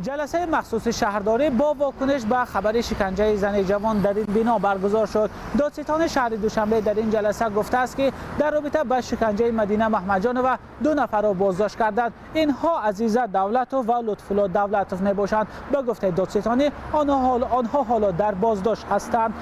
Ҷаласаи махсуси шаҳрдорӣ бо вокуниш ба хабари шиканҷаи зани ҷавон дар ин бино баргузор шуд. Додситони шаҳри Душанбе дар ин ҷаласа гуфтааст, ки дар робита ба шиканҷаи Мадина Маҳмадҷонова ду нафарро боздошт карданд. Инҳо Азиза Давлатов ва Лутфулло Давлатов мебошанд. Ба гуфтаи додситонӣ, онҳо ҳоло дар боздошт ҳастанд.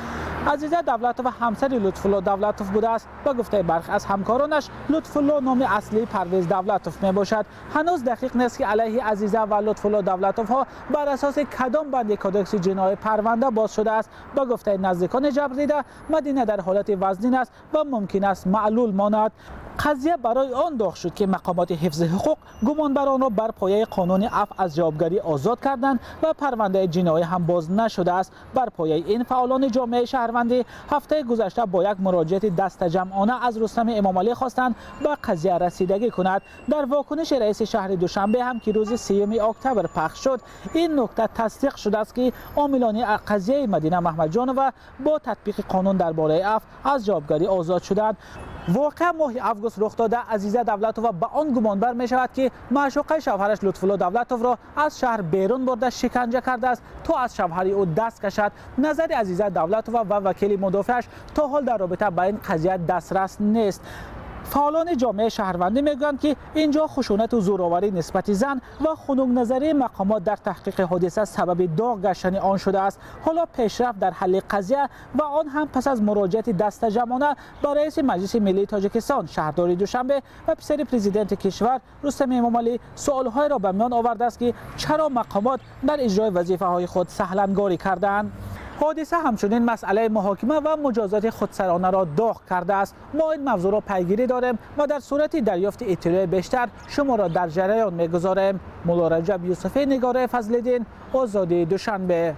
Азиза Давлатова ҳамсари Лутфулло Давлатов будааст. Ба гуфтаи бархе аз ҳамкоронаш, Лутфулло номи аслии Парвиз Давлатов мебошад. Ҳанӯз дақиқ нест, ки алайҳи Азиза ва Лутфулло Давлатовҳо бар асоси кадом банди Кодекси ҷиноӣ парванда боз шудааст. Ба гуфтаи наздикони ҷабрдида, Мадина дар ҳолати вазнин аст ва мумкин аст маълул монад. Қазия барои он доғ шуд, ки мақомоти ҳифзи ҳуқуқ гумонбаронро бар пояи қонуни афв аз ҷавобгарӣ озод карданд ва парвандаи ҷиноӣ ҳам боз нашудааст. Бар пояи ин, фаъолони ҷомеаи шаҳрвандӣ ҳафтаи гузашта бо як муроҷиати дастаҷамъона аз Рустами Эмомалӣ хостанд, ба қазия расидагӣ кунад. Дар вокуниши раиси шаҳри Душанбе ҳам, ки рӯзи 30 октябр пахш шуд, ин нукта тасдиқ шудааст, ки омилони қазияи Мадина Маҳмадҷонова бо татбиқи қонун дар бораи афв аз ҷавобгарӣ озод шуданд. Воқеа моҳи август рух дода. Азиза Давлатова ба он гумонбар мешавад, ки маъшуқаи шавҳараш Лутфулло Давлатовро аз шаҳр берун бурда, шиканҷа кардааст, то аз шавҳари ӯ даст кашад. Назари Азиза Давлатова ва вакили мудофиаш то ҳол дар робита ба ин қазия дастрас нест. Фаъолони ҷомеаи шаҳрвандӣ мегӯянд, ки инҷо хушунату зӯроварӣ нисбати зан ва хунукназарии мақомот дар таҳқиқи ҳодиса сабаби доғ гаштани он шудааст. Ҳоло пешрафт дар ҳалли қазия ва он ҳам пас аз муроҷиати дастаҷамъона ба раиси Маҷлиси миллии Тоҷикистон, шаҳрдори Душанбе ва писари президенти кишвар Рустами Эмомалӣ суолҳоеро ба миён овардааст, ки чаро мақомот дар иҷрои вазифаҳои худ саҳлангорӣ карданд. Ҳодиса ҳамчунин масъалаи муҳокима ва муҷозоти худсаронаро доғ кардааст. Мо ин мавзӯъро пайгирӣ дорем ва дар сурати дарёфти иттилои бештар шуморо дар ҷараён мегузорем. Мулло Раҷаб Юсуфӣ, Нигораи Фазлиддин, Озодии, Душанбе.